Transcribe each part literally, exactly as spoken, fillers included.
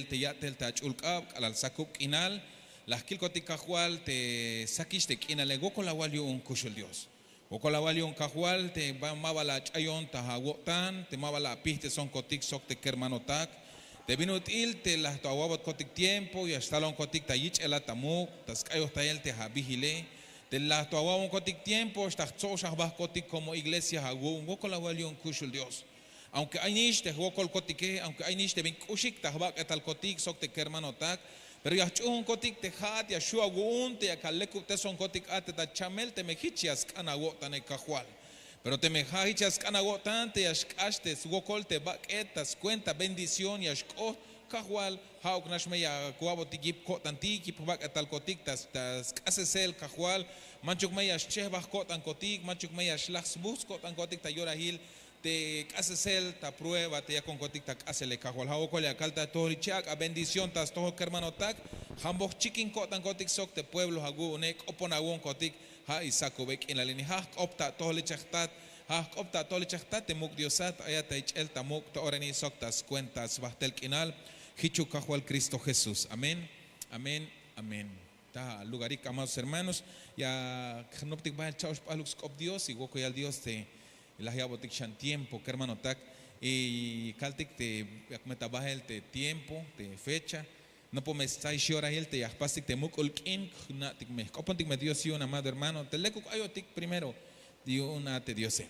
te ya'tel ta ach'ul k'ab k'alal sakub k'inal. La jkilkotik kajwal te sakix te k'inale. Wokol awal yu'un kuxul dios. Wokol awal yu'un kajwal te ma ba la ach'ayon ta awo'tan te ma ba la apijtesonkotik sok te kermanotak. Te bin ut'il te la to awa'botkotik tiempo ya xtalonkotik ta yich'elat ta muk' ta sk'ayojtayel te abijile. Te la to awa'bonkotik tiempo xta jtso'ox ajbahkotik komo iglesia awu'un wokol awal yu'un kuxul dios. Aunke ay nix te jwokolkotike aunke ay nix te bin k'uxik ta jbak'etalkotik sok te kermanotak. Pero ya jch'uhunkotik te ja'at ya xhu' awu'un te yak alekubtesonkotik a te ta chamel teme hich ya sk'an awo'tane kajwal. Pero teme ha hich ya sk'an awo'tan te ya xk'ax te swokol te bak'et ta skuenta bendición ya xk'oht. Kajwal ha'uk nax me ya wa'botik yip ko'tantik yip jbak'etalkotik ta sk'asesel kajwal. Manchuk me ya xchehbaj ko'tankotik manchuk me ya xlaj sbuhts ko'tankotik ta yorahil te k'asesel ta prueba te yakonkotik ta k'asele kajwal ha wokol ya kal ta tojol iche ak'a bendición ta stojol kermanotak. Jamboj chikin ko'tankotik sok te pueblo awu'une k'opon awu'unkotik. Ha isakube k'inal ini ha jk'op ta atoj lichaj jtat. Ha jk'op ta atoj lichaj jtat te muk' diosat ayat ta ich'el ta muk' ta ora ini sok ta skuenta sbajtel k'inal. Jichuk kajwal kristo jesús amén. Amén. Amén. Ta alugarik amados hermanos ya jnoptik bahel cha'ox p'ajluk sk'op dios y wokoyal dios te la jya'botik xan tiempo kermanotak. Y kaltik te yak me ta bahel te tiempo te fecha. Nopo me stzahix yorahil te ya jpastik te muk'ul k'in jna'tik me jk'opontik me dios yu'un amado hermano te lekuk ayotik primero yu'un a te diose.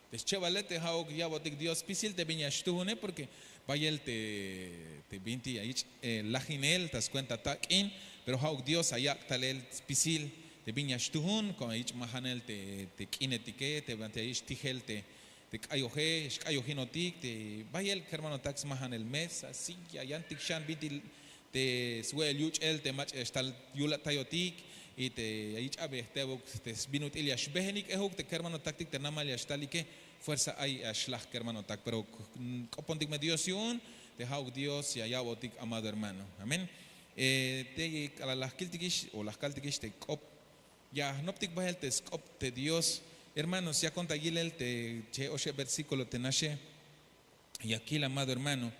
Te schebale te ha'uk ya'botik dios spisil te bin ya xtuhune porke bayel te binti ya yich' lajinel ta skuenta tak'in. Pero ha'uk dios ayak' talel spisil te bin ya xtuhun komo ya yich' majanel te k'inetike te banti ya yich' tijel te k'ayoje xk'ayohinotik te bayel kermanotak smajanel mesa silla yantik xan binti te swe'el yuch'el te mach'a ya xtal yulatayotik. Y te ya yich' abeyej tebuk te bin ut'il ya xbehenik ehuk te kermanotaktik te namal ya xtalike. Fuerza ay ya xlaj kermanotak pero k'opontik me dios yu'un te ha'uk dios ya ya'botik amado hermano. Amén. Te k'alal la jkiltikix o la jkaltikix te k'op ya jnoptik bahel te sk'op te dios. Hermanos yakon ta yilel te che oxeb versíkulo te naxe. Ya kil amado hermano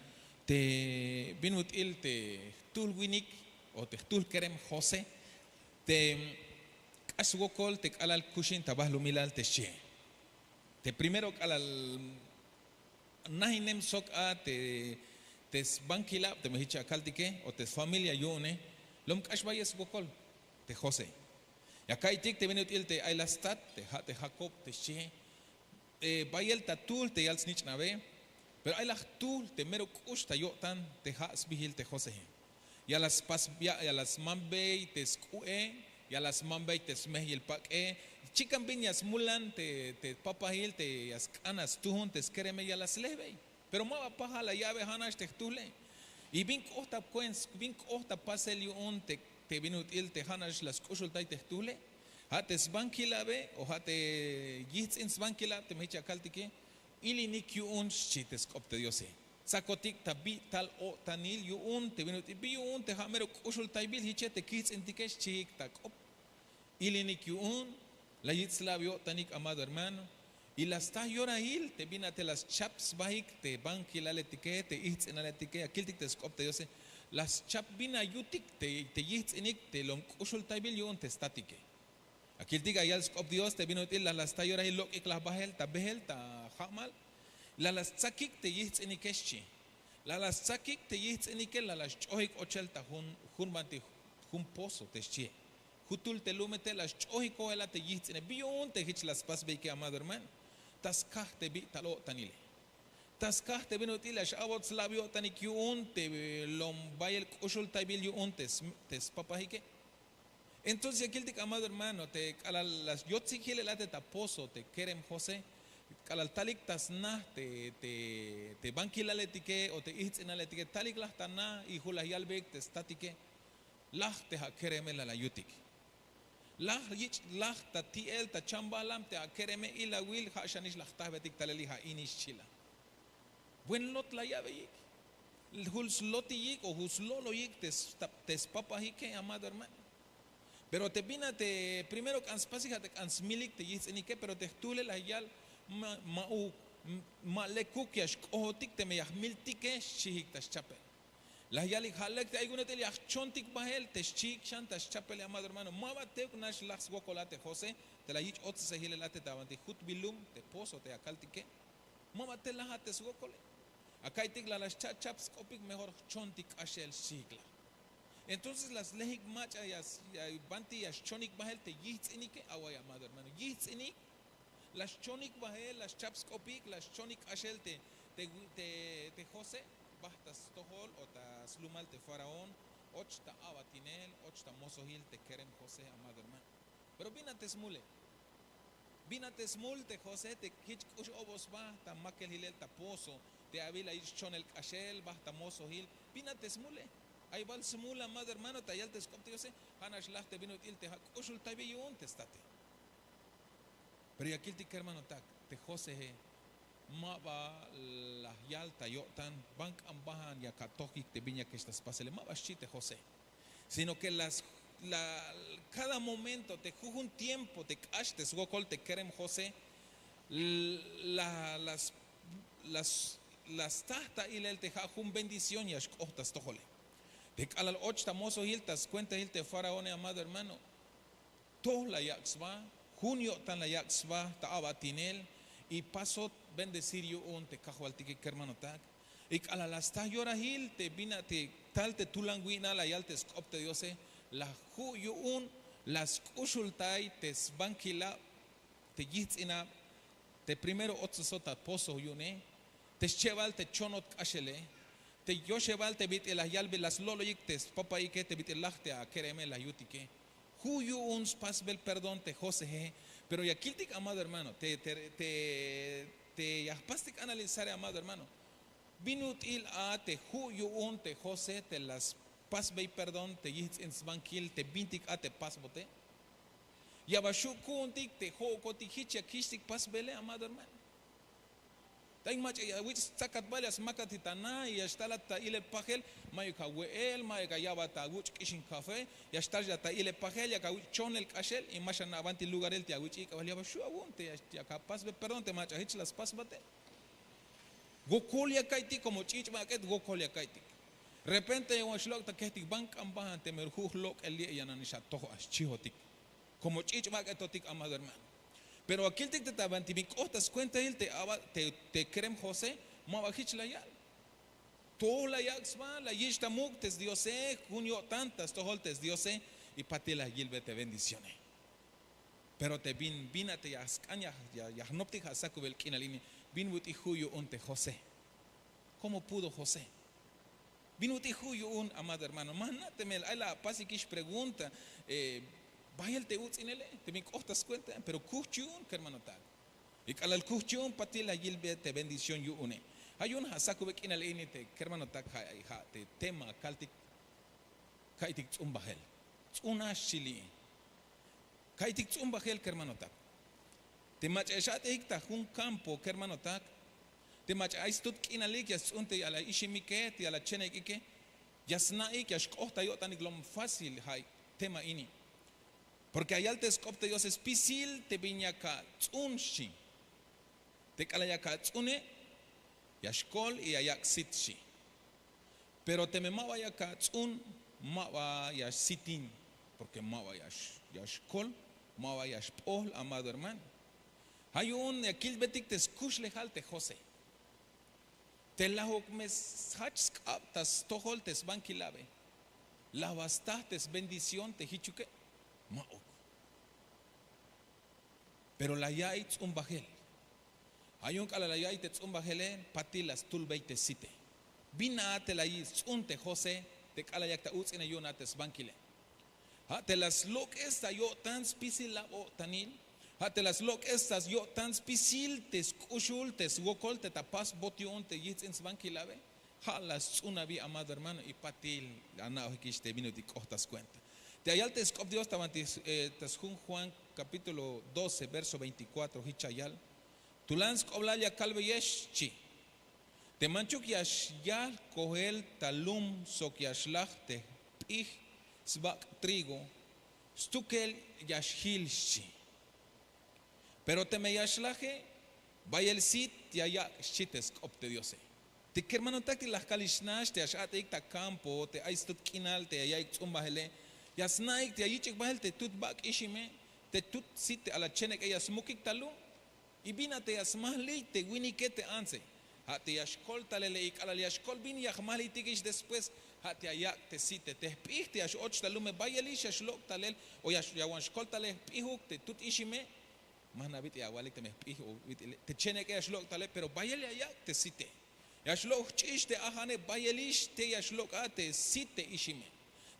te bin ut'il te jtuhl winik o te jtuhl kerem josé te k'ax wokol te k'alal kuxin ta bahlumilal te xchihe. Te primero k'alal najinem sok a te sbankilab teme hich akaltike o te sfamilia yu'une lom k'ax bayel swokol te josé. Ya ka'iytik te bin ut'il te ay la stat te ha te jakob te xchihe bayel ta tuhl te yal snich'nabe. Pero ay la jtuhl te mero k'ux ta yo'tan te ha sbihil te josehe. Ya la spas ya la smanbey te sk'u'e ya la smanbey te smehiyil pak'e. Chikan bin ya smulan te papahil te ya sk'an a stuhun te skereme ya la slehbey. Pero ma ba pajal la ya'be ha nax te jtuhle. Y bin k'oht ta kuens bin k'oht ta pasel yu'un te bin ut'il te ha nax la sk'uxultay te jtuhle. Ha te sbankilabe o ha te yihtz'in sbankilab teme hich ya kaltike. Ilinik yu'un xchi te sk'op te diose. Tsakotik ta bi' tal o'tanil yu'un te bin ut'il bi yu'un te ha mero k'uxultaybil hiche te kihtz'intike xchihik ta k'op. Ilinik yu'un la yich' slab yo'tanik amado hermano. Y la sta yorahil te bin a te la schap sbahik te bankilaletike te ihtz'inaletike ya kiltik te sk'op te diose. La schap bin ayutik te yihtz'inik te lom k'uxultaybil yu'un te statike. Akiltik ayal sk'op dios te bin ut'il la la sta yorahil lok'ik la bahel ta behel ta ja'mal. La la stsakik te yihtz'inike xchi. La la stsakik te yihtz'inike la la sch'ohik ochel ta jun banti jun pozo te xchie. Jutul te lume te la sch'ohik ojela te yihtz'ine bi yu'un te hich la spasbeyike amado hermano. Ta skaj te bi' tal o'tanile. Ta skaj te bin ut'il ya x'a'bot slab yo'tanik yu'un te lom bayel k'uxultaybil yu'un te spapajike. Entonces ya kiltik amado hermano te k'alal la yotzik hilel a te ta pozo te kerem josé. K'alal talik ta sna te bankilaletike o te ihtz'inaletike talik laj ta na y ju' laj yalbeyik te statike. Laj te ha kereme la la yutik. Laj yich' laj ta ti'el ta chambahlam te ha kereme ilawil ha xanix laj jtahbetik talel y ha inix xchi la. Buen lot la ya'beyik. Jul slotiyik o jul slo'loyik te spapajike amado hermano. Pero te bin a te primero k'an spasik ha te k'an smilik te yihtz'inike pero te jtuhle la yal ma lekuk ya xk'ohotik teme ya jmiltike xchihik ta schapel. La yalik ja' lek te ay bin ut'il ya jchontik bahel te xchiik xan ta schapele, amado hermano. Ma ba tebuk nax laj swokol a te José te la yich' otsesejilel a te ta banti jutbilum te pozo te ya kaltike. Ma ba te laj a te swokole. Aka'aytik la la scha'chap sk'opik, mejor jchontik k'axel xchiik la. Entonces la slejik mach'a ya banti ya xchonik bahel te yijts'inike. Away, amado hermano, yijts'inik. La xchonik bahel, la xchap sk'opik, la xchonik k'axel te te José. Bajt ta stojol o ta slumal te faraón. Och ta a'batinel, och ta mosojil te kerem José, amado hermano. Pero bin a te smule? Bin a te smul te José te jich k'ux obos ba ta makel hilel ta pozo, te abi la yich' chonel k'axel, bajt ta mosojil. Bin a te smule? Ay bal smul, amado hermano, ta yal te sk'op te Diose. Ja' nax laj te bin ut'il te ja' k'uxultaybe yu'un te state. Pero ya kiltik kermanotak, te Joseje ma ba la yal ta yo'tan ban k'an bajan yak atojik te bin yakex ta spasele. Ma ba xchi te José, sino que las la, cada momento te jujun tiempo te k'ax te swokol te kerem José, la las las la staj ta ilel te ja' jun bendición ya xk'oht ta stojole. Te k'alal och ta mosojil ta skuentahil te faraone, amado hermano, toj la yak' sba, jun yo'tan la yak' sba ta a'batinel, y pasot bendecir yu'un te kajwaltike kermanotak. Y k'alal la staj yorahil te bin a te tal te tulan wi'nal la yal te sk'op te Diose, la ju' yu'un la sk'uxultay te sbankilab, te yijts'inab, te primero otsesot ta pozo yu'une, te schebal te chonot k'axele, te yoxebal te bit'il la yalbe la slo'loyik te spapaike, te bit'il laj te akereme la yutike. Ju' yu'un spasbel perdón te Joseje. Pero ya kiltik, amado hermano, te te te ya jpastik analizare, amado hermano, bin ut'il a te ju' yu'un te José te la spasbey perdón te yijts'in sbankil te bintik a te pasbote. Ya ba xu' ku'untik te jo'okotik jich ya kixtik pasbele, amado hermano. Ta in mach'a ya awich' stsakat bael, ya smakat ta na, ya xtalat ta ilel pajel, mayuk awe'el, mayuk ayabat awuch' k'ixin café, ya xtal ta ilel pajel yak awich' chonel k'axel. Y ma xana' banti lugarel te awich' ik'abal, ya ba xu' awu'un te yak apasbe perdón te mach'a jich la spasbate. Wokol ya ka'iytik, komo ch'ich'bak'et wokol ya ka'iytik. Repente ya wan xlok' ta kejtik ban k'an bajan teme ju' jlok'el li' ya nanix atoj a xchihotik, komo ch'ich'bak'etotik, amado hermano. Pero akiltik te ta banti bin k'oht ta skuentahil te aba te kerem José, ma ba jich la yal. Toj la yak' sba, la yich' ta muk' te sdiose, jun yo'tan ta stojol te sdiose, y patil la yilbe te bendicióne. Pero te bin bin a te ya sk'an ya jnoptik ja' sakubel k'inal ini, bin ut'il ju' yu'un te José? ¿Cómo pudo José? Bin ut'il ju' yu'un, amado hermano. Ma jna' teme ay la apasikix pregunta, bayel te uts'inele te bin k'oht ta skuenta, pero kujch yu'un kermanotak. Y k'alal kujch yu'un patil la yilbe te bendición yu'une. Ja' yu'un ja' sakube k'inal ini te kermanotak, ja' te tema kaltik, ka'iytik ts'un bajel. Ts'un a xchi li'i. Ka'iytik ts'un bajel kermanotak. Te mach'a ya x-a'tejik ta jun kampo kermanotak, te mach'a ay stut k'inalik ya sts'un te ya'al iximike, te ya'al cheneik'ike, ya sna'ik ya xk'oht ta yo'tanik lom fácil. Ja' tema ini. Porke ya yal te sk'op te diose spisil te bin yak ats'un xchi. Te k'alal yak ats'une, ya xkol y ya yak' sit xchi. Pero teme ma ba yak ats'un, ma ba ya sitin, porke ma ba ya xkol, ma ba ya xp'ohl, amado hermano. Ja' yu'un ya kilbetik te skuxlejal te josé. Te lajok me sjach sk'ab ta stojol te sbankilabe, la ba sta te sbendición te jichuke? Ma'uk. Pero la ya'iy ts'umbajel. Ja' yu'un k'alal la ya'iy te ts'umbajele, patil la stulbey te site. Bin a te la yich' sts'un te josé te k'alal yak ta uts'ine yu'un a te sbankile? Ja' te la slok'es ta yo'tan spisilab o'tanil. Ja' te la slok'es ta yo'tan spisil te sk'uxul te swokol te ta pasbot yu'un te yijts'in sbankilabe. Ja' la sts'un abi, amado hermano, y patil ana'ojikix te bin ut'il k'oht ta skuenta. Te ya yal te sk'op dios ta banti ta sjun juan kapítulo doce verso veinticuatro, jich ya yal: Tulan sk'oblal ya kalbeyex, xchi. Te manchuk ya xyajl kojel ta lum sok ya xlaj te jp'ij sbak' trigo, stukel ya xjil, xchi. Pero teme ya xlaje, bayel sit ya yak', xchi te sk'op te diose. Te kermanotak te la jkalix nax te ya x'a'tejik ta kampo te ay stut k'inal te ya ya'iyik ts'umbajele, ya sna'ik te ya yich'ik bajel te tut bak' ixime, te tut sit te alachenek'e ya smukik ta lum. Y bin a te ya smajliy te winike te antse, ja' te ya xkoltalele y k'alal ya xkol bin ya jmajliytikix después, ja' te ya yak' te site te jp'ij te ya x'och ta lume bayelix ya xlok' talel, o ya wan xkoltalel jp'ijuk te tut ixime. Ma jna' bit'il awalik teme jp'ij o bit'ile te chenek'e ya xlok' talel pero bayel ya yak' te site. Ya xlok' jch'ix te ajane bayelix te ya xlok' a te sit te ixime.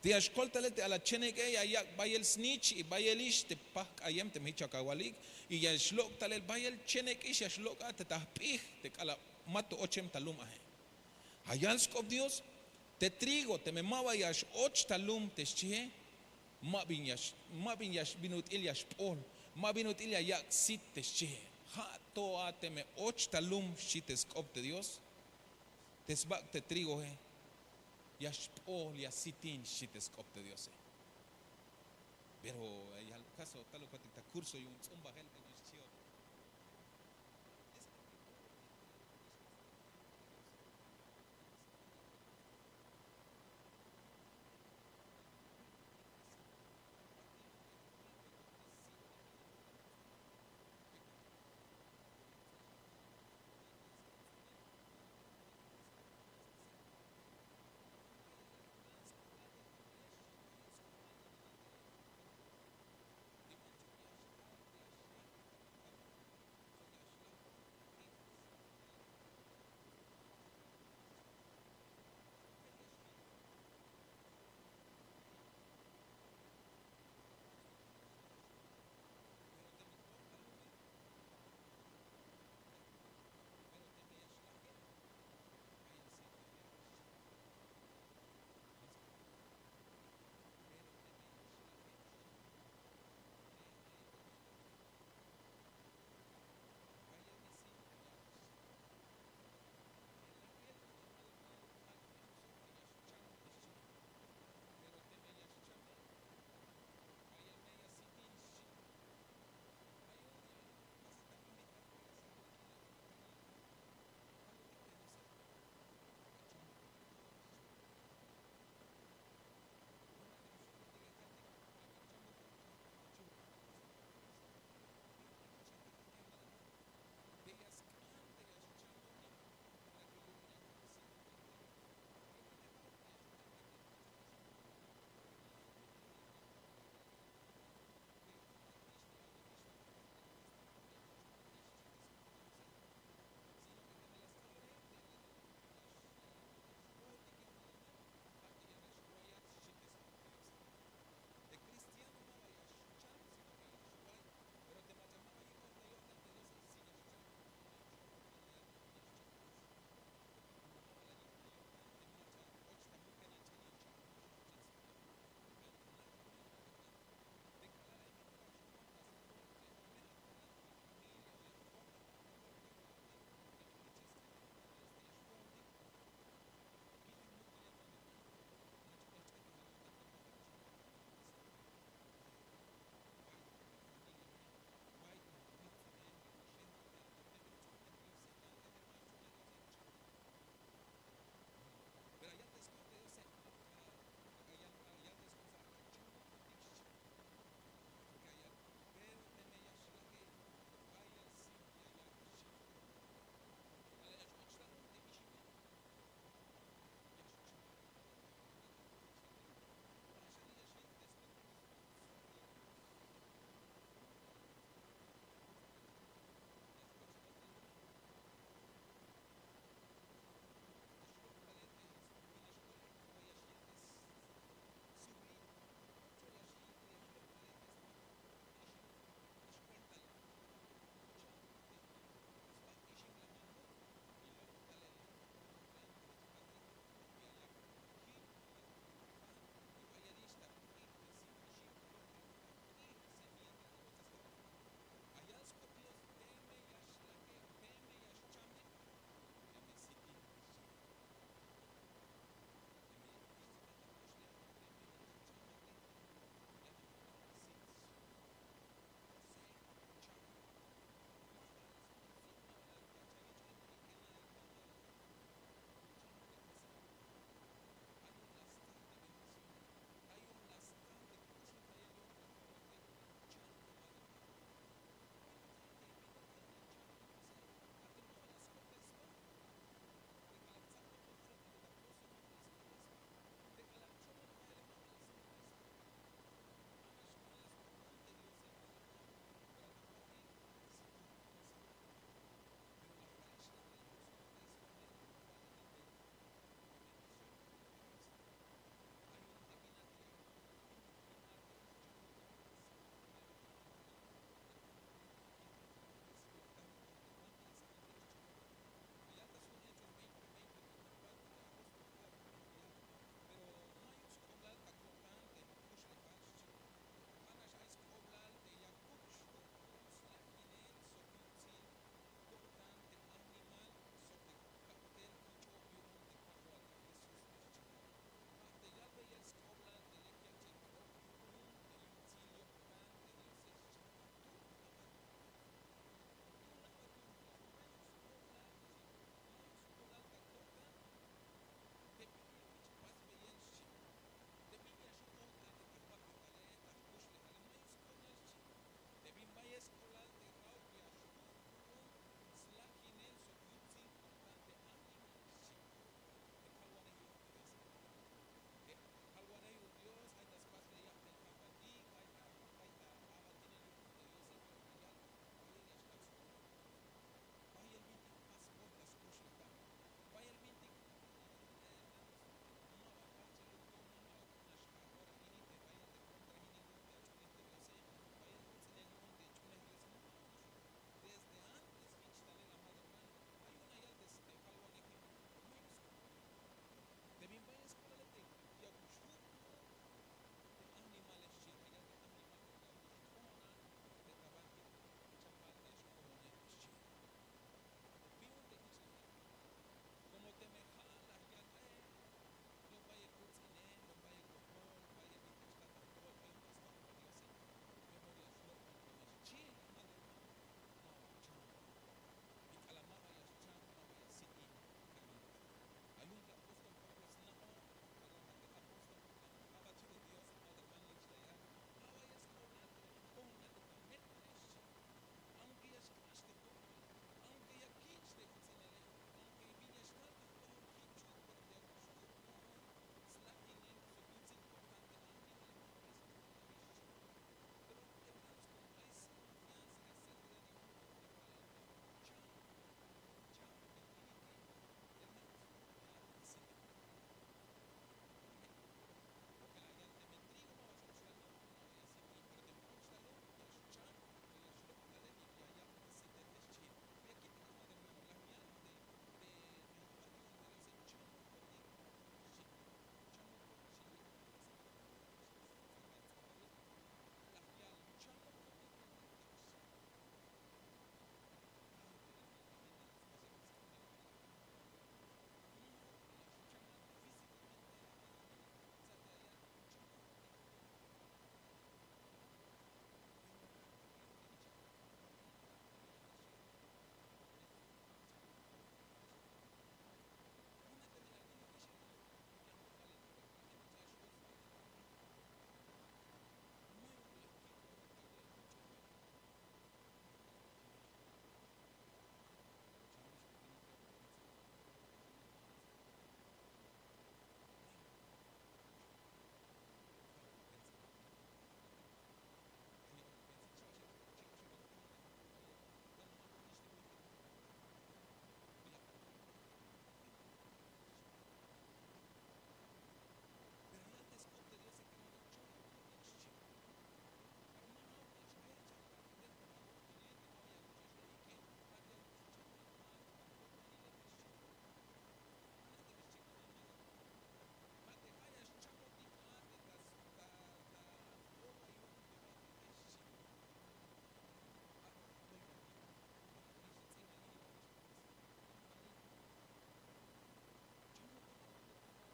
Te ya xkoltale te alachenek'e ya yak' bayel snich y bayelix te paj k'ayem teme jich awalik. Y ya xlok' talel bayel chenek'ix ya xlok' a te ta jp'ij te k'alal ma to ochem ta lum aje. Ja' yal sk'op dios, te trigo teme ma ba ya x'och ta lum te xchije, ma bin ya bin ut'il ya xp'ol, ma bin ut'il ya yak' sit te xchije. Ja' to a teme och ta lum xchi te sk'op te dios. Te sbak' te trigoe ya xp'ol ya sitin xchi te sk'op te diose. Pero ya kaso tal ukatik ta kurso yu'un ts'umbajel te xchi.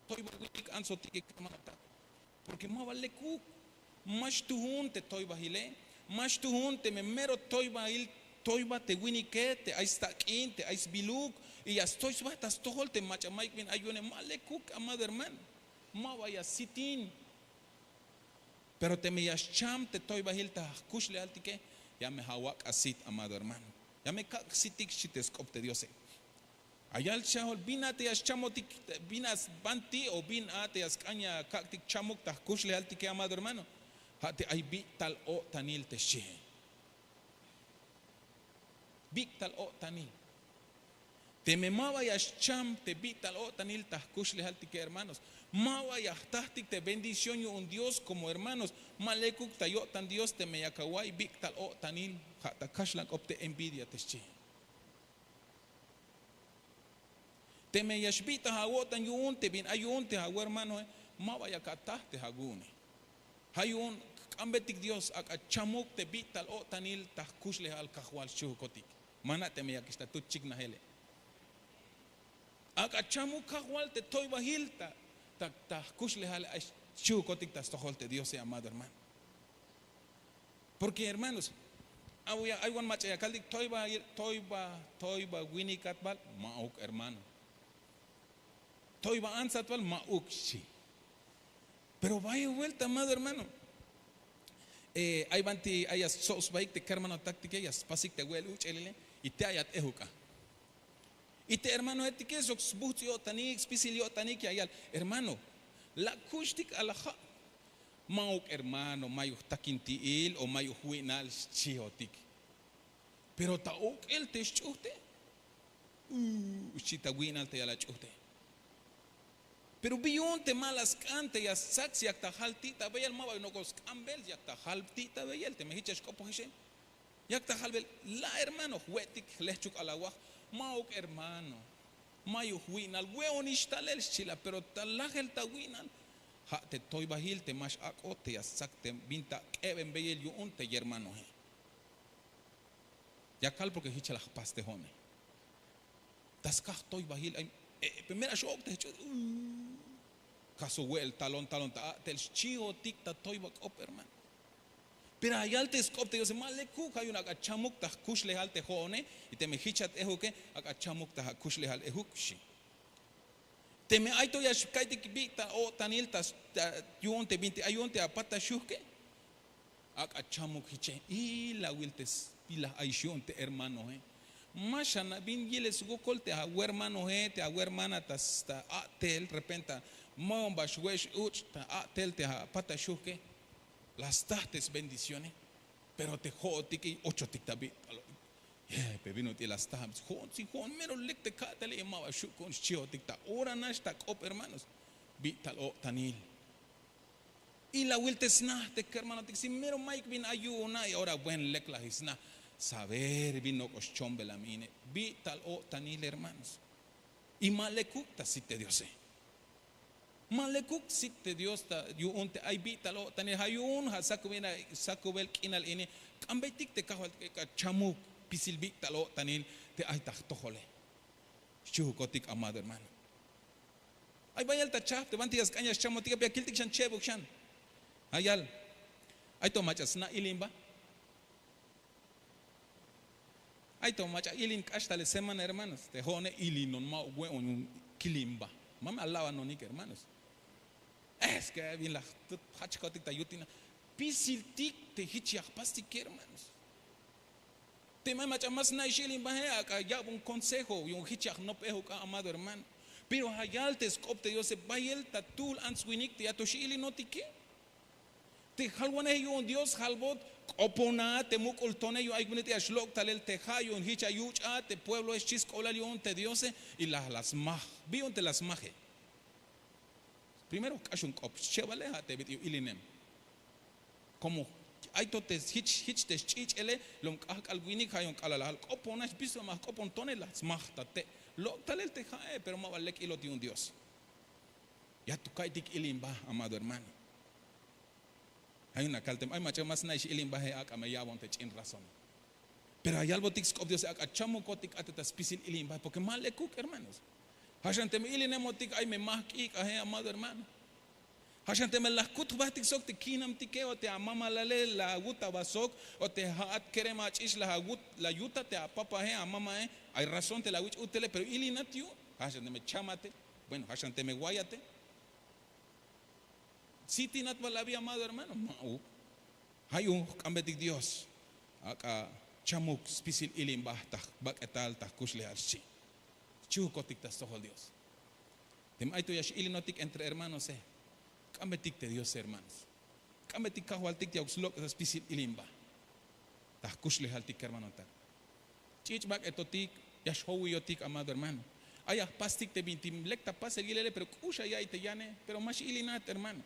toyba winik antsotik kermanotak. Porke ma ba lekuk. Ma xtuhun te toybahile. Ma xtuhun teme mero toybahil, toyba te winike te ay stak'in te ay sbiluk, y ya stoy sba ta stojol te mach'a mayuk bin ay yu'une. Ma lekuk, amado hermano. Ma ba ya sitin. Pero teme ya xcham te toybahil ta jkuxlejaltike, ya me awak' asit, amado hermano. Ya me kak' sitik, xchi te sk'op te diose. Ayal xchajol bin a te ya xchamotik, bin a sbanti o bin a te ya sk'an ya kak'tik chamuk ta jkuxlejaltike, amado hermano. Ja' te ay bik'tal o'tanil te xchihe. Bik'tal o'tanil. Teme ma ba ya xcham te bik'tal o'tanil ta jkuxlejaltike, hermanos, ma ba ya jtajtik te bendición yu'un dios komo hermanos. Ma lekuk ta yo'tan dios teme yak awa'iy bik'tal o'tanil. Ja' ta kaxlan k'op te envidia te xchihe. Teme ya xbik'taj awo'tan yu'un te bin ay yu'un te awermanoe, ma ba yak ataj te awu'une. Ja' yu'un k'ambetik dios, ak'a chamuk te bik'tal o'tanil ta jkuxlejal kajwal xchihukotik. Mana' teme yakix ta tut chiknajele. Ak'a chamuk kajwal te toybahil ta jkuxlejale ay xchihukotik ta stojol te diose, amado hermano. Porke hermanos, ay wan mach'a ya kaltik toyba, toyba, toyba winikat bal, ma'uk hermano. Toyba antzat bal, ma'uk xchi. Pero bayel buelta, amado hermano. Ay banti ay ya stsob sbaik te kermanotaktike, ya spasik te we'el uch'elile, y te ay ya t'ejuk a. Y te hermanoetike sok sbujts' yo'tanik, spisil yo'tanik ya yal, hermano, la kuxtik a la ja'. Ma'uk hermano, mayuk jtakinti'il o mayuk jwi'nal, xchihotik. Pero ta ok'el te xch'ujte, xchi ta wi'nal te ya la ch'ujte. Pero bi yu'un te ma la sk'an te ya stzak, yak ta jal ti' ta beyel, ma ba nok'o sk'anbel, yak ta jal ti' ta beyel teme jich ya xk'opojexe. Yak ta jalbel, la hermano, jwe'tik jlejchuk a la waj. Ma'uk hermano, mayuk jwi'nal, we'onix talel, xchi la, pero ta lajel ta wi'nal, ja' te toybahil te ma xak'ot te ya stzak te bin ta k'eben beyel yu'un te yermanoe. Ya kal porke jich la jpas te jo'one. Ta skaj toybahil ay, pero mera xok' te jch'u'. Kaso we'el talon talon ta a'tel, xchihotik ta toyba k'op hermano. Pero ya yal te sk'op te diose, ma lekuk, ja' yu'un ak'a chamuk ta jkuxlejal te jo'one. Y teme jich a t'ejuke, ak'a chamuk ta akuxlejal ejuk, xchi. Teme ay to ya xka'iytik bik'tal o'tanil ta yu'un te bintik ay yu'un te apat ta xujke, ak'a chamuk jiche. Ilawil te spilaj ayix yu'un te hermanoe. Ma xana' bin yiles wokol te awermanoe, te awermana ta a'tel repenta, ma'on ba xwe'x uch' ta a'tel te apat ta xujke. La staj te sbendicione. Pero te jo'otik y ochotik ta bik'tal. Pero bin ut'il la staj, jo'on si jo'on mero lek te ka'tale y ma ba xu' ku'un xchihotik ta ora nax ta k'op hermanos. Bik'tal o'tanil. Ilawil te sna te kermanotik, si mero mayuk bin ay yu'un a y ora buen lek la sna. Saber bin nok'o xchombelam ine. Bik'tal o'tanil hermanos. Y ma lekuk ta sit te diose. Ma lekuk sit te dios ta yu'un te ay bik'tal o'tanil, ja' yu'un ja' sakubel k'inal ini. K'ambeytik te kajwaltik ek'a chamuk spisil bik'tal o'tanil te ay ta jtojole. Xchihukotik amado hermano. Ay bayel ta chahp te banti ya sk'an ya xchamotik, pero ya kiltik xan chebuk xan. Ja' yal, ay to mach'a sna ilimba. Ay to mach'a ilin k'ax tale semana hermanos, te jo'one ilinon, ma we'on yu'un kilimba. Ma me alabanonik hermanos. Es ke bin la jtut jachkotik ta yutina. Spisiltik te jich ya jpastike hermanos. Teme ay mach'a ma sna'ix ilimbaje, ak'a yak'bon consejo yu'un jich ya jnop'ej uk'a amado hermano. Pero ja' yal te sk'op te diose, bayel ta tuhl ants-winik te ya to x-ilinotike. Te jalwanej yu'un dios jalbot, k'opona te muk'ul tone yu'un ay winike ya xlok' talel te ja' yu'un jich ya yuch'a te puebloe, xchi sk'oblal yu'un te diose. Y la la smaj. Bi yu'un te la smaje? Primero k'axon k'op schebale, ja' te bit'il ilinem. Komo ay to te jich jich te sch'ich'ele, lom k'ajk'al winik, ja' yu'un k'alal la jal k'opona, xbisoma jk'opon tone, la smaj ta te'. Lok' talel te ja'e, pero ma ba lek ilot yu'un dios. Ya to ka'iytik ilimba amado hermano. Ay una kal teme ay mach'a ma sna'ix ilimbaje, ak'a me ya'bon te ch'in razón. Pero ya yalbotik sk'op diose, ak'a chamukotik a te ta spisil ilimbaje porke ma lekuk hermanos. Ja' xan teme ilinemotik ay me majk'ik'aje, amado hermano. Ja' xan teme la jkut jbajtik sok te kinamtike o te amamalale la awut aba sok, o te ja'at kerem ach'ix la awut, la yuta te apapae amamae. Ay razón te la awich' utele, pero ilinat yu'un. Ja' xan teme chamate, bueno, ja' xan teme wayate, sitinat bal abi, amado hermano, ma'uk. Ja' yu'un jk'ambetik Dios, ak'a chamuk spisil ilimba ta jbak'etal ta jkuxlejal xchi. Jchihukotik ta stojol Dios. Teme ay to ya x'ilinotik entre hermanos e, k'ambetik te Dios, hermanos. K'ambetik Kajwaltik te ya ok slok' ta spisil ilimba ta jkuxlejaltik, kermanotak. Ch'ich' bak'etotik, ya xjowiyotik, amado hermano. Ay ya jpastik te bintik lek ta pasel yilele, pero k'ux ya ya'iy te yane, pero ma x'ilinat, hermano.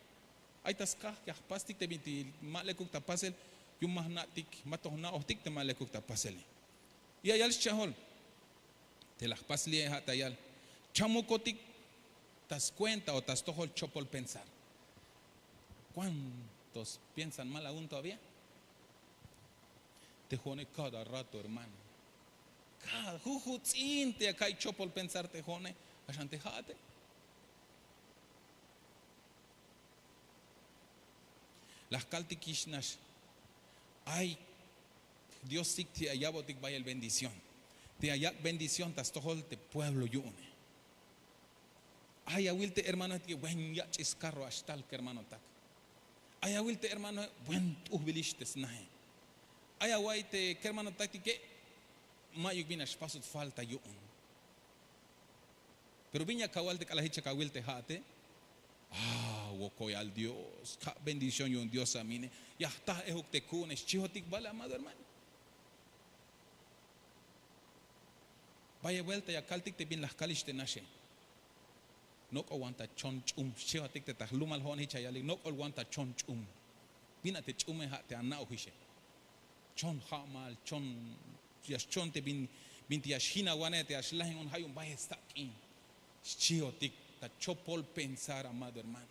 Ay ta skaj ya jpastik te bintik ma lekuk ta pasel, yu'un ma jna'tik, ma to jna'ojtik te ma lekuk ta pasele. Y ya yal schajol te la jpas li'e, ja' ta yal: chamukotik ta skuenta o ta stojol chopol pensar. ¿Cuántos piensan mal aún todavía? Te jo'one cada rato, hermano. Cada jujuts'in te ya ka'iy chopol pensar te jo'one. Ja' xan te ja'ate. La jkaltikix nax: ay Diosik te ya ya'botik bayel bendición, te ya yak' bendición ta stojol te pueblo yu'une. Ay awil te hermanoe te buen yach'ix skarro a xtal, kermanotak. Ay awil te hermanoe buen t'ujbilix te snaje. Ay awa'iy te kermanotaktike ma'yuk bin a xpasot falta yu'un. Pero bin ya kawal te k'alal jich ya kawil te ja'ate. Ah, wokoyal Dios, ja' bendición yu'un Dios a mine. Ya jta ejuk te ku'une, xchihotik bal, amado hermano. Bayel buelta ya kaltik te bin la jkalix te naxe: nok'ol wan ta chon ch'um. Xchihotik te ta jlumal jo'one jich ya yalik: nok'ol wan ta chon ch'um. Bin a te ch'ume? Ja' te ana'ojixe. Chon ja'mal, chon, ya xchon te bin, bintik ya xjinawane, te ya xlajin un, ja' yu'un bayel stak' k'in. Xchihotik ta chopol pensar, amado hermano.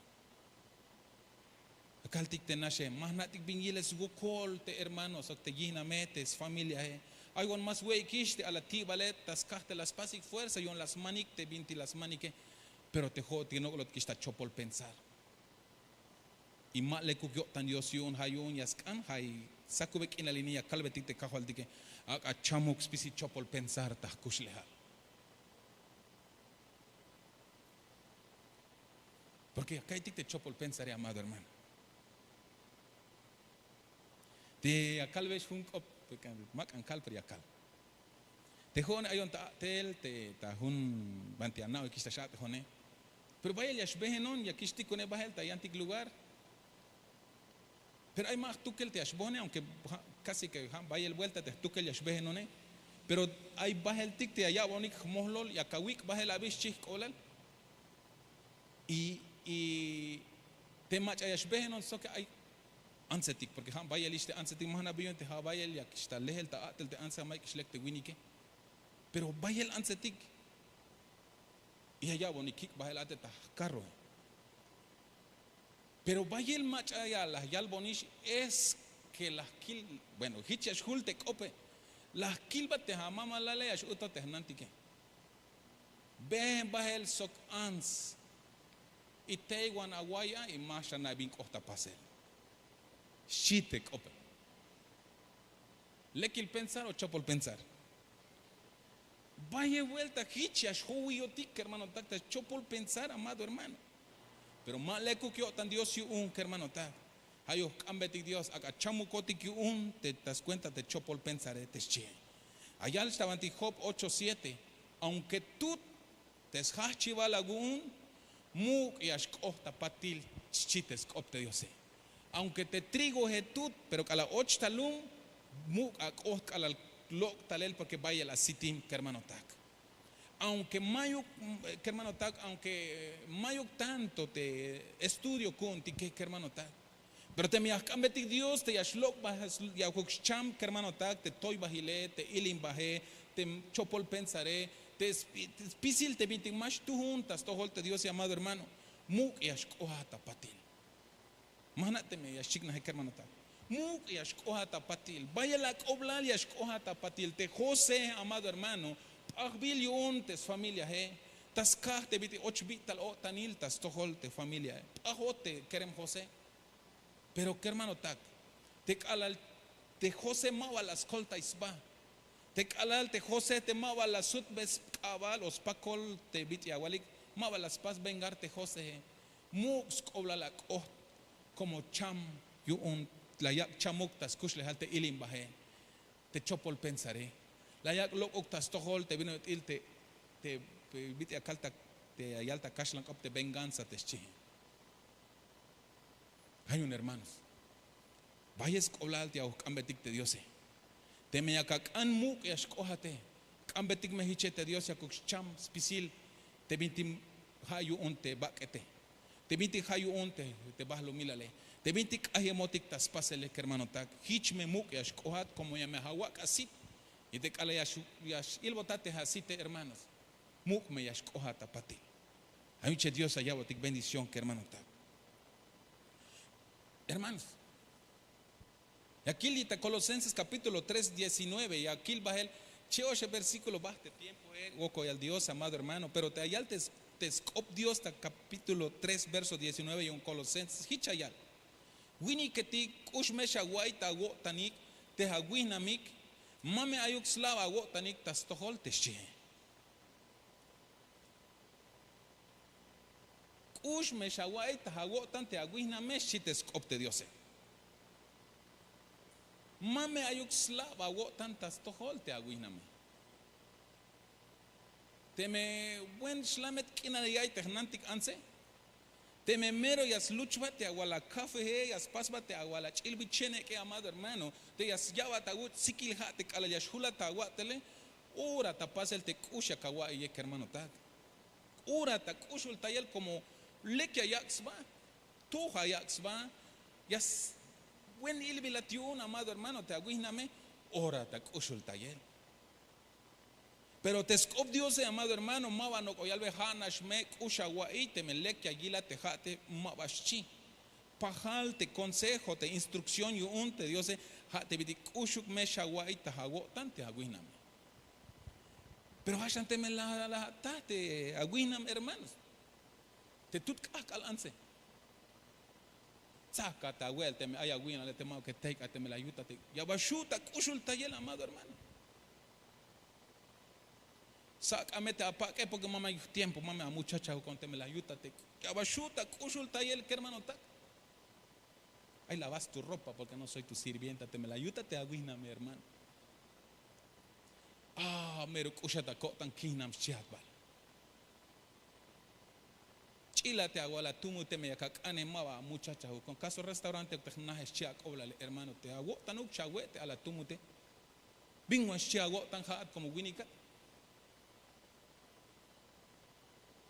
Kaltik te naxe: ma jna'tik bin yilel swokol te hermano sok te yijname, te sfamiliae. Ay wan ma swe'ikix te ala ti'bale ta skaj te la spasik fuerza yu'un la smanik te bintik la smanike. Pero te jo'otik nok'olotikix ta chopol pensar. Y ma lekuk yo'tan Dios yu'un, ja' yu'un ya sk'an, ja' sakube k'inal ini ya kalbetik te Kajwaltike: ak'a chamuk spisil chopol pensar ta jkuxlejal. Porque ya ka'iytik te chopol pensare, amado hermano. Te ya kalbex jun k'op, ma k'an kal, pero ya kal. Te jo'one ayon ta a'tel te ta jun banti ana'ojikix ta xa'tejone. Pero bayel ya xbehenon, ya kixtikune bajel ta yantik lugar. Pero ay ma jtukel te ya xbohone, aunque casi que bayel buelta te jtukel ya xbehenone. Pero ay baheltik te ya ya'bonik jmojlol, ya kawik' bajel abi, xchi jk'oblal. Y te mach'a ya xbehenon sok ay antsetik, porque ja' bayelix te antsetik, ma jna' bi yu'un te ja' bayel yakix ta lejel ta a'tel te antse, mayukix lek te winike. Pero bayel antsetik. Y ya ya'bonik kik' bajel a te ta jkarroe. Pero bayel mach'a ya la yalbonix, es que la jkil, bueno, jich ya xjul te k'ope. La jkilbat te amamalale, ya x'utot te jnantike. Behen bajel sok ants. Y tey wan away a y ma xana' bin k'ot ta pasel, xchi te k'ope. Lekil pensar o chopol pensar. Bayel buelta jich ya xjowiyotik, kermanotak, ta chopol pensar, amado hermano. Pero ma lekuk yo'tan Dios yu'un, kermanotak. Ja' yu'un jk'ambetik Dios: ak'a chamukotik yu'un te ta skuenta te chopol pensare, te xchie. Ya yal xtabantik Job ocho siete: aunque tut te sjajchibal awu'un, muk' ya xk'oht ta patil, xchi te sk'op te Diose. Aunque te trigoe tut, pero k'alal och ta lum, muk' ak'oht k'alal lok' talel, porque bayel asitim, kermanotak. Aunque mayuk, kermanotak, aunque mayuk tanto te estudio ku'untike, kermanotak, pero teme ya jk'ambetik Dios te ya xlok'baj, ya ajok xcham, kermanotak, te toybajile, te ilimbaje, te chopol pensare, te spisil te bintik ma xtuhun ta stojol te Diose, amado hermano, muk' ya xk'ohat ta patil. Ma jna' teme ya xchiknaje, kermanotak. Muk' ya xk'ohat ta patil. Bayel ak'oblal ya xk'ohat ta patil. Te José, amado hermano, p'ajbil yu'un te sfamiliae. ta skaj te bit'il och bi'tal o'tanil ta stojol te familiae. P'ajot te kerem José. Pero kermanotak, te k'alal te José ma ba la skoltay sba, te k'alal te José te ma ba la sutbe sk'abal o spakol te bit'il awalik, ma ba la spas vengar te Josee. Muk' sk'oblal ak'oht komo cham yu'un la yak' chamuk ta skuxlejal te ilimbaje, te chopol pensare. La yak' lok'uk ta stojol te bin ut'il te bit'il akal ta, te ayal ta kaxlan k'op te venganza te xchihe. Ay un hermanos, bayel sk'oblal te ya ujk'ambetik te Diose. Teme yak ak'an muk' ya xk'ojate, k'ambetik me hiche te Dios yakuk xcham spisil te bintik ha yu'un te bak'ete, te bintik ha yu'un te bahlumilale, te bintik k'ayemotik ta spasele kermanotak. Hich me muk' ya xk'ojat komo ya me awak' asit. Y te k'alal ya x-, ya x-ilbotat te asite hermanos, muk' me ya xk'ojat apatil. Ay hiche Dios ya ya'botik bendición kermanotak. Hermanos, ya kil ta Colosenses capítulo tres diecinueve, ya kil bahel che'oxe versículo, bajt te tiempoe, wokol yal Dios, amado hermano, pero te ayal te, te sk'op Dios ta capítulo tres verso diecinueve yu'un Colosenses, hich ya yal: Winiketik, k'ux me xawa'iy ta awo'tanik te awihnamik, ma me ayuk slab awo'tanik ta stojol te xchihe. K'ux me xawa'iy ta awo'tan te awihname, xchi te sk'op te Diose. Ma me ayuk slab awo'tan ta stojol te awihname. Teme buen xlamet k'inal ya'iy te jnantik antse, teme mero ya sluchbat te awal akafehe, ya spasbat te awal ach'ilbichene k'e, amado hermano, te ya sya'bat awuch' sikil ha' te k'alal ya xhulat ta awa'tele, ora ta pasel te k'ux yak awa'iye kermanotak. Ora ta k'uxultayel komo lek ya yak' sba, tuj ya yak' sba, ya s-, buen ilbilat yu'un, amado hermano, te awihname, ora ta k'uxultayel. Pero te sk'op Diose, amado hermano, ma ba nok'o yalbe ha nax me k'ux awa'iy teme lek ya yilat te ha'ate, ma ba xchi. Pajal te consejo, te instrucción yu'un te Diose, ha te bit'il k'uxuk me xawa'iy ta awo'tan te awihname. Pero ha xan teme la, la ataj te awihnam, hermanos, te tut k'ahk'al antse, tzajka ta awe'el teme ay awihnale te ma'uk ya tey k'a teme la yutat te, ya ba xu' ta k'uxultayel, amado hermano. Sak'a me te apak'e, porque ma me ay tiempo, ma me amuchachajukon teme la yutat te, ya ba xu' ta k'uxultayel kermanotak. Ay, lavas tu ropa porque no soy tu sirvienta teme la yutat te awihname, hermano. A, mero k'uxat ako'tan kihnam xchihat bal. Ch'ila te awal atumute, me yak ak'ane, ma ba amuchachajukon. Caso restauranteuk te jnaje, xchi ak'oblale, hermano, te awo'tanuk xawe' te al atumute. Bin wan xchi awo'tan ha'at komo winikat.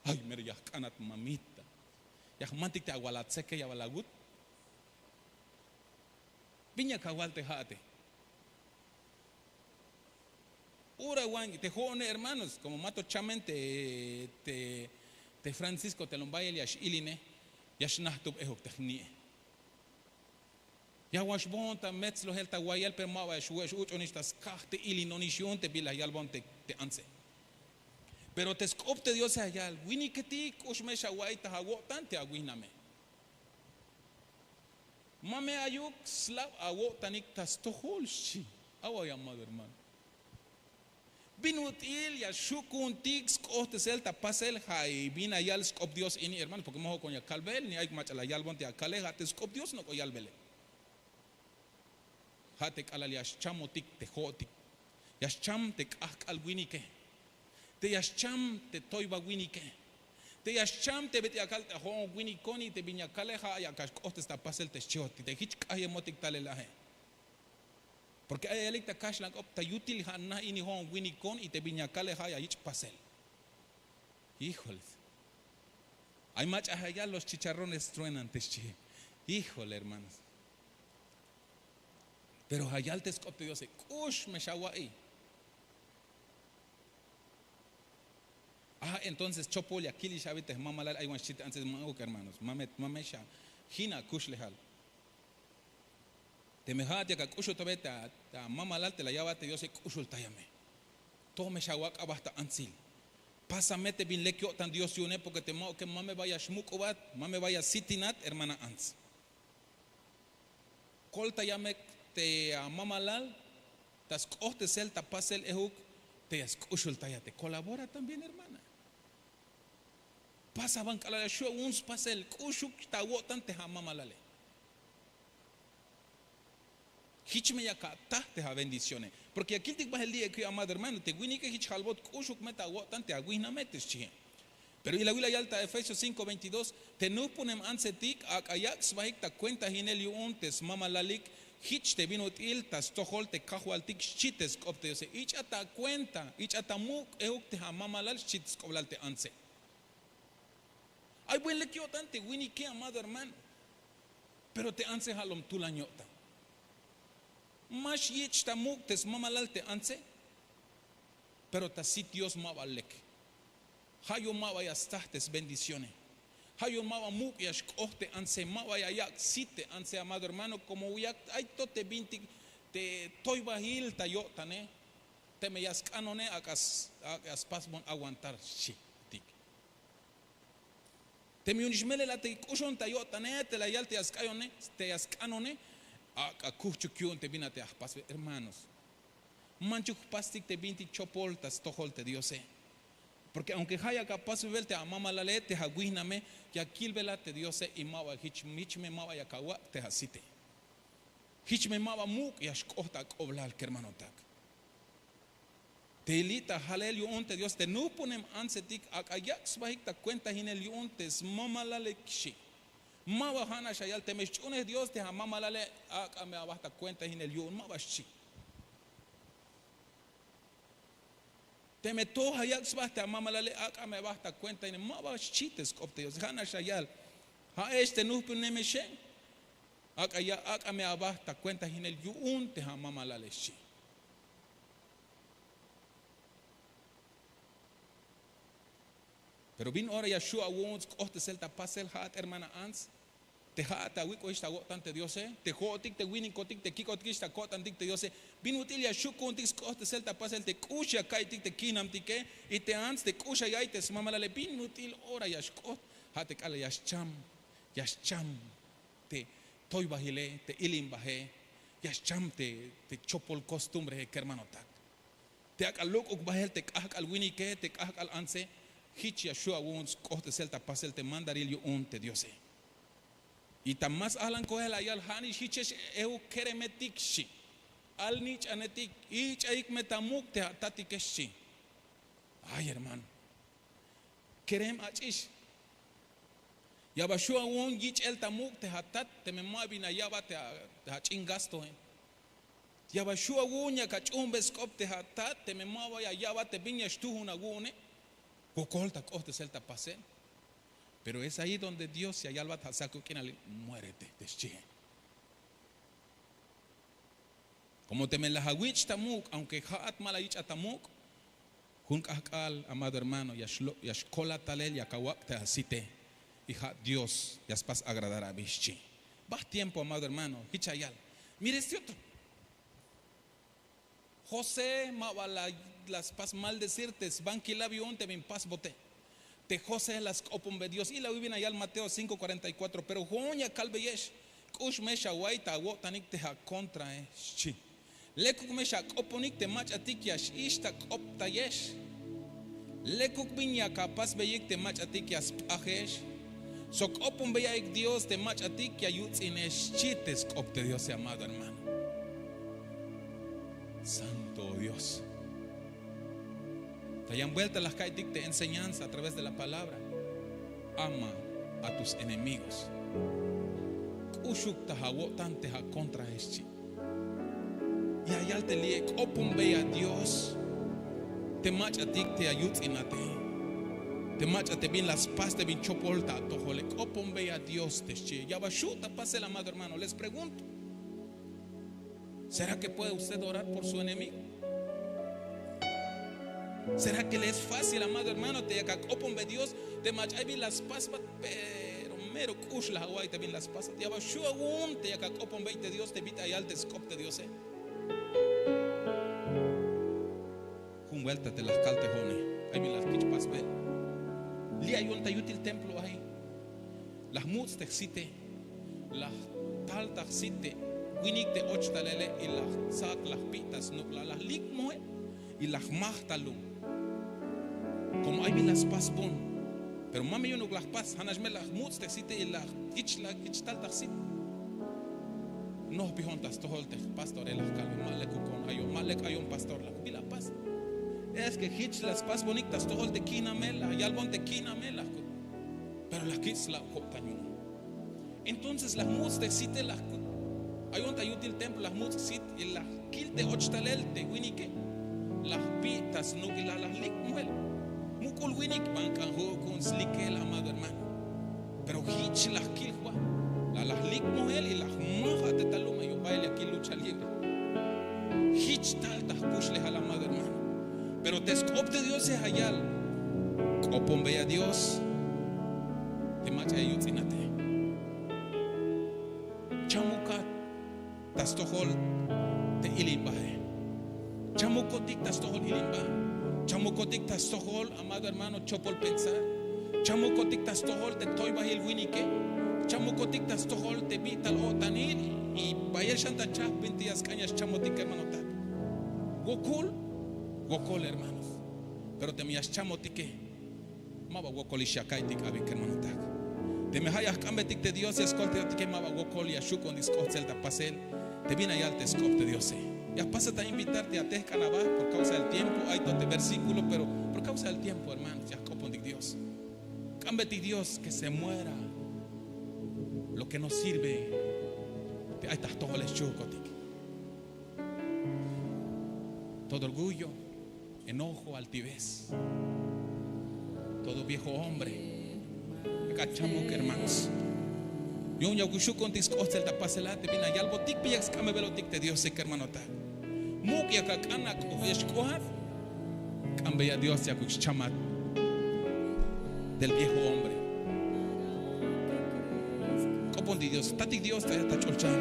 Ay, mero ya jk'anat mamita. Ya jmantik te awal atseke, ya bal awut. Bin yak awal te ha'ate. Ora wan te ho'one, hermanos, komo mato chamen te, te, te Francisco te lom bayel ya x-iline, ya xnajtub ehuk te jni'e. Ya wan xbohon ta metslojel ta wayel, pero ma ba ya xwe' x-uch'onix ta skaj te ilinonix yu'un te bila yalbon te, te antse. Pero te sk'op te Diose ya yal: Winiketik, k'ux me xawa'iy ta awo'tan te awihname. Ma me ayuk slab awo'tanik ta stojol, xchi. Aw, ay amado hermano. Bin ut'il ya xju' ku'untik sk'ohtesel ta pasel, ja' bin ya yal sk'op Dios ini, hermano, porque ma jok'on ya kalbel, ni ay mach'a la yalbon te ya kale, ja' te sk'op Dios nok'o yalbele. Ja' te k'alal ya xchamotik te jo'otik, ya xcham te k'ajk'al winike, te ya xcham te toyba winike, te ya xcham te bet'il ya kal te jo'on winikoni, te bin ya kale ja' ya kal xk'ohtes ta pasel te xchihotik, te jich k'ayemotik talel aje. Porque ay ayalik ta kaxlan k'op: ta yutil ja' na ini jo'on winikon, y te bin ya kale ja' ya yich' pasel. Híjoles. Ay mach'a ya yal: los chicharrones truenan, te xchi. Híjole, hermanos. Pero ya yal te sk'op te Diose: k'ux me xawa'iy. Ah, entonces chopol ya kilix abi te jmamalal, ay wan xchi te antse: ma'uk, hermanos, ma me, ma me xa jin akuxlejal. Teme ja'at yak ak'uxultabe ta, ta mamalal te la ya'bat te Diose, k'uxultaya me. Toj me xawak' aba ta antsil. Pasa me te bin lek yo'tan Dios yu'une, porke te ma'uke ma me ba ya xmuk'ubat, ma me ba ya sitinat hermana ants. Koltaya me te amamalal ta sk'ohtesel ta pasel ehuk, te ya sk'uxultaya te kolabora también hermana. Pasa ban k'alal ya xu' awu'un spasel, k'uxuk ta awo'tan te amamalale. Hich me yak ataj te abendicione, porke ya kiltik bahel li' ekui amado hermano, te winike hich halbot k'uxuk me ta awo'tan te awihname te xchihe. Pero ilawil la yal ta Efesios cinco veintidós, te nuhpunem antsetik ak'a yak' sbahik ta kuentahinel yu'un te smamalalik, hich te bin ut'il ta stojol te kajwaltik xchi te sk'op te Diose. Ich'a ta kuenta, ich'a ta muk' ehuk te amamalal xchi te sk'oblal te antse. Ay buen lek yo'tan te winike amado hermano, pero te antse ha lom tulan yo'tan. Ma xyich' ta muk' te smamalal te antse, pero ta sit Dios ma ba lek. Ha yu'un ma ba ya staj te sbendicione. Ha yu'un ma ba muk' ya xk'oht te antse, ma ba ya yak' sit te antse amado hermano, como yak ay to te bintik te toybahil ta yo'tane. Teme ya sk'anone ak'a spasbon aguantar xchitik. Teme yu'un ix melel a te k'uxon ta yo'tane te la yal te ya sk'anone, ak'a kuhchuk yu'un te bin a te ya jpasbe hermanos. Manchuk jpastik te bintik chopol ta stojol te Diose. Porke aunke ha yak apasbebel te amamalale te awihname, ya kilbelat te Diose y ma ba hich, hich me ma ba yak awak' te asite. Hich me ma ba muk' ya xk'oht ak'oblal kermanotak. Te li' ta halel yu'un te Dios te nuhpunem antsetik ak'a yak' sbahik ta kuentahinel yu'un te smamalale xchi. Ma ba ha nax ya yal teme xch'unej Dios te amamalale, ak'a me aba ta kuentahinel yu'un, ma ba xchi. Teme toj ayak' sba te amamalale, ak'a me aba ta kuentahinel, ma ba xchi te sk'op te Diose. Ha nax ya yal, ha'ex te nuhpunemexe, ak'a ya, ak'a me aba ta kuentahinel yu'un te amamalale xchi. Pero bin ora ya xju' awu'un sk'ohtesel ta pasel ha'at hermana ants, te ha'at te awik'ojix ta awo'tan te Diose, te ho'otik te winikotik te kik'otikix ta ko'tantik te Diose, bin ut'il ya xju' ku'untik sk'ohtesel ta pasel te k'ux ya ka'iytik te kihnamtike, y te ants te k'ux ya ya'iy te smamalale, bin ut'il ora ya xk'oht, ha te k'alal ya xcham, ya xcham te toybahile, te ilimbahe, ya xcham te, te chopol costumbrehe kermanotak. Te ak'a lok'uk bahel te k'ahk'al winike, te k'ahk'al antse, hich ya xju' awu'un sk'ohtesel ta pasel te mandaril yu'un te Diose. Y ta más ajlan koel la yal, ha nix hichex ehuk keremetik xchi. Alnich'anetik, ich'ayik me ta muk' te atatike xchi. Ay hermano, kerem ach'ix. Ya ba xju' awu'un yich'el ta muk' te atat teme ma bin aya'bat te ach'in gastoe. Ya ba xju' awu'un yak ach'uhunbe sk'op te atat teme ma ba ya ya'bat te bin ya xtuhun awu'une. Wokol ta k'ohtesel ta pasel. Pero es ahí donde Dios ya yalbat ha sakub k'inalil, muérete, te xchihe. Como teme la awich' ta muk', aunque ha'at ma la yich'a ta muk', jun k'ahk'al amado hermano ya xkol a talel yak awak' te asite. Y ha Dios ya spas agradar abi xchi. Baht tiempo amado hermano, hich ya yal. Mire este otro. José ma ba la spas maldecir te sbankilab yu'un te bin pasbote. Te José la sk'oponbe Dios. Ilawil bin la yal Mateo cinco cuarenta y cuatro, pero jo'on ya kalbeyex, k'ux me xawa'iy ta awo'tanik te akontrae xchi. Lekuk me xak'oponik te mach'atik ya x-ixtak'optayex. Lekuk bin yak apasbeyik te mach'atik ya sp'ajex. Sok k'oponbeya'ik Dios te mach'atik ya yuts'inex xchi te sk'op te Diose amado hermano. Santo Dios. Ta yan buelta la jka'iytik te enseñanza a través de la palabra. Ama a tus enemigos. K'uxuk ta awo'tan te akontrae xchi. Ya yal te li'e, k'oponbeya Dios te mach'atik te ya yuts'inate. Te mach'a te bin la spas te bin chopol ta atojole, k'oponbeya Dios te xchi. Ya ba xju' ta pasel amado hermano, les pregunto. ¿Será que puede usted orar por su enemigo? ¿Será que le es fácil amado hermano te yak ak'oponbe Dios te mach'a ay bin la spasbat, pero mero k'ux la awa'iy te bin la spasbat? Ya ba xju' awu'un te yak ak'oponbey te Dios te bit'il ya yal te sk'op te Diose. Jun buelta te la jkal te jo'one. Ay bin la kich' pasbel. Li' ayon ta yutil templo ay. La jmuts' te jsite. La jtal ta jsit te winik te och talele y la jtsak, la jpi' ta snuk', la, la jlik' mojel y la jmaj ta lum. Como ay bin la spasbon. Pero ma me yu'unuk la jpas, ja'nax me la jmuts' te jsite y la jich, la jich tal ta jsit. Nojpijon ta stojol te jpastorel, la jkalbon: ma lekukon ayon, ma lek ayon pastor. La jbil apas. Es que jich la spasbonik ta stojol te kihnamel, la yalbon te kihnamel, la jkut. Pero la kich' slab ko'tan yu'un. Entonces la jmuts' te jsite, la jkut. Ayon ta yutil templo, la jmuts' jsit y la jkil te och talel te winike. La jpi' ta snuk' y la, la jlik' mojel. Muk'ul winik, ban k'an ju'uk yu'un slikel, amado hermano. Pero jich la jkil jba. La, la jlik' mojel y la jmaj a te ta lum, ayon bayel ya kil lucha libre. Jich tal ta jkuxlejal, amado hermano. Pero te sk'op te Diose ja' yal: k'oponbeya Dios te mach'a ya yuts'inate. Chamukat ta stojol te ilimbae. Chamukotik ta stojol ilimba. Chamukotik ta stojol, amado hermano, chopol pensar. Chamukotik ta stojol te toybajil winike. Chamukotik ta stojol te bit'il o'tanil. Y bayel xan ta chajp bintik ya sk'an ya xchamotik, hermanotak. Wokol, wokol, hermanos. Pero teme ya xchamotike, ma ba wokolix ya ka'iytik abik, hermanotak. Teme ja' ya jk'ambetik te Dios ya skoltayotike, ma ba wokol ya xju' ku'untik sk'ohtsel ta pasel te bin ya yal te sk'op te Diose. Ya jpasat a invitar te ya tejk'an aba por causa del tiempo, ay to te versículo, pero por causa del tiempo, hermanos, ya jk'opontik Dios. K'ambetik Dios que se muera lo que no sirve te ay ta jtojol xchihokotik. Todo orgullo, enojo, altivez, todo viejo hombre. Ak'a chamuk, hermanos. Yu'un ya xju' ku'untik sk'ohtsel ta pasel a te bin ya yalbotik, bin ya sk'ambebelotik te Diose, hermanotak. Muk' yak ak'an ak'oj ya xk'oat. K'ambeya Dios yak xchamat del viejo hombre. K'opontik Dios, jtatik Dios ta, ta ch'ulchan.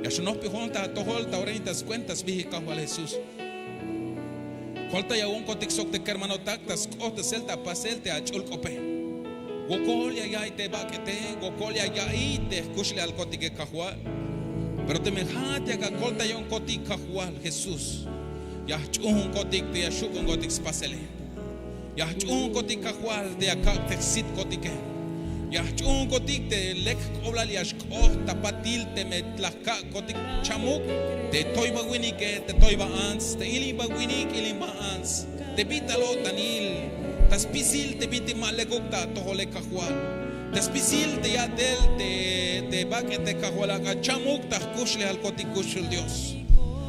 Ya xanojpijon ta atojol ta ora ini ta skuenta sbijik Kajwal Jesús. Koltayawonkotik sok te kermanotak ta sk'ohtesel ta pasel te ach'ul k'ope. Wokol ya ya'iy te bak'ete, wokol ya ya'iy te jkuxlejalkotike Kajwal. Pero teme ja'at yak akoltayonkotik Kajwal Jesús, ya jch'uunkotik te ya xju' ku'unkotik spasele. Ya jch'uunkotik Kajwal te ya kak' te jsitkotike. Ya jch'uunkotik te lek jk'oblal ya xk'oht ta patil teme la kak'kotik chamuk, te toyba winike, te toyba ants, te ilimba winik, ilimba ants, te bit'il o'tanil, ta spisil te bintik ma lekuk ta atojole Kajwal, ta spisil te ya'tel te, te bak'ete Kajwal, ak'a chamuk ta jkuxlejalkotik kuxul Dios.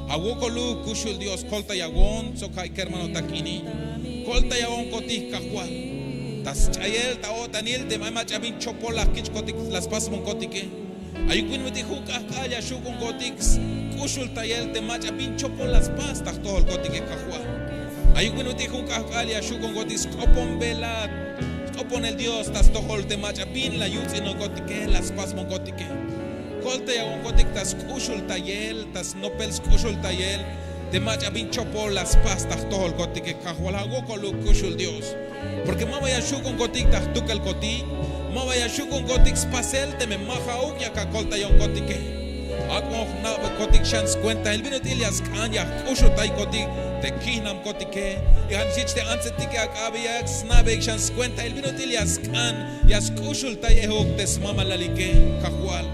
Awokoluk kuxul Dios, koltayawon sok ja' kermanotak ini. Koltayawonkotik Kajwal ta sch'ayel ta o'tanil teme ay mach'a bin chopol la jkich'kotik la spasbonkotike. Ayuk bin ut'il jun k'ajk'al ya xju' ku'unkotik sk'uxultayel te mach'a bin chopol la spas ta jtojolkotike Kajwal. Ayuk bin ut'il jun k'ajk'al ya xju' ku'unkotik sk'oponbelat, sk'oponel Dios ta stojol te mach'a bin la yuts'inonkotike, la spasbonkotike. Koltayawonkotik ta sk'uxultayel, ta snopel sk'uxultayel te mach'a bin chopol la spas ta jtojolkotike Kajwal. Awokoluk kuxul Dios. Porque ma ba ya xju' ku'unkotik ta jtukelkotik, ma ba ya xju' ku'unkotik spasel teme ma ja'uk yak akoltayonkotike. Ak'bon jna'bekotik xan skuentail bin ut'il ya sk'an ya jk'uxultaykotik te kijnamkotike. Y ja' nix jich te antsetike ak'a abi ya sna'beik xan skuentail bin ut'il ya sk'an ya sk'uxultayejuk te smamalalike Kajwal.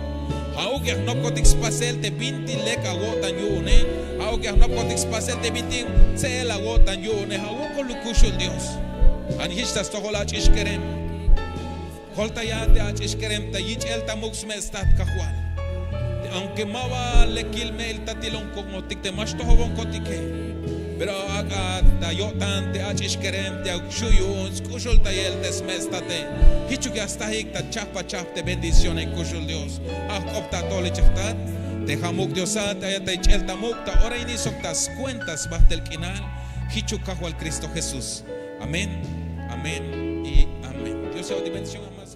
Ja'uk ya jnopkotik spasel te bintik lek awo'tan yu'une. Ja'uk ya jnopkotik spasel te bintik tse'el awo'tan yu'une. Awokoluk kuxul Dios. Ja' nix jich ta stojol ach'ix kerem. Koltaya te ach'ix kerem ta yich'el ta muk' sme' stat Kajwal. Te aunque ma ba lekil me'il tatilonkotik te ma xtojobonkotike, pero ak'a ta yo'tan te ach'ix kerem te ya xju' yu'un sk'uxultayel te sme' state. Jichuk ya stajik ta chajp a chajp te bendición kuxul Dios. Ja' jk'op ta atojol ichaj jtat te ja' muk' Diosat, ayat ta yich'el ta muk' ta ora ini sok ta skuenta sbajtel k'inal. Jichuk Kajwal Cristo Jesús. Amén, amén y amén. Dios ya bendición a más.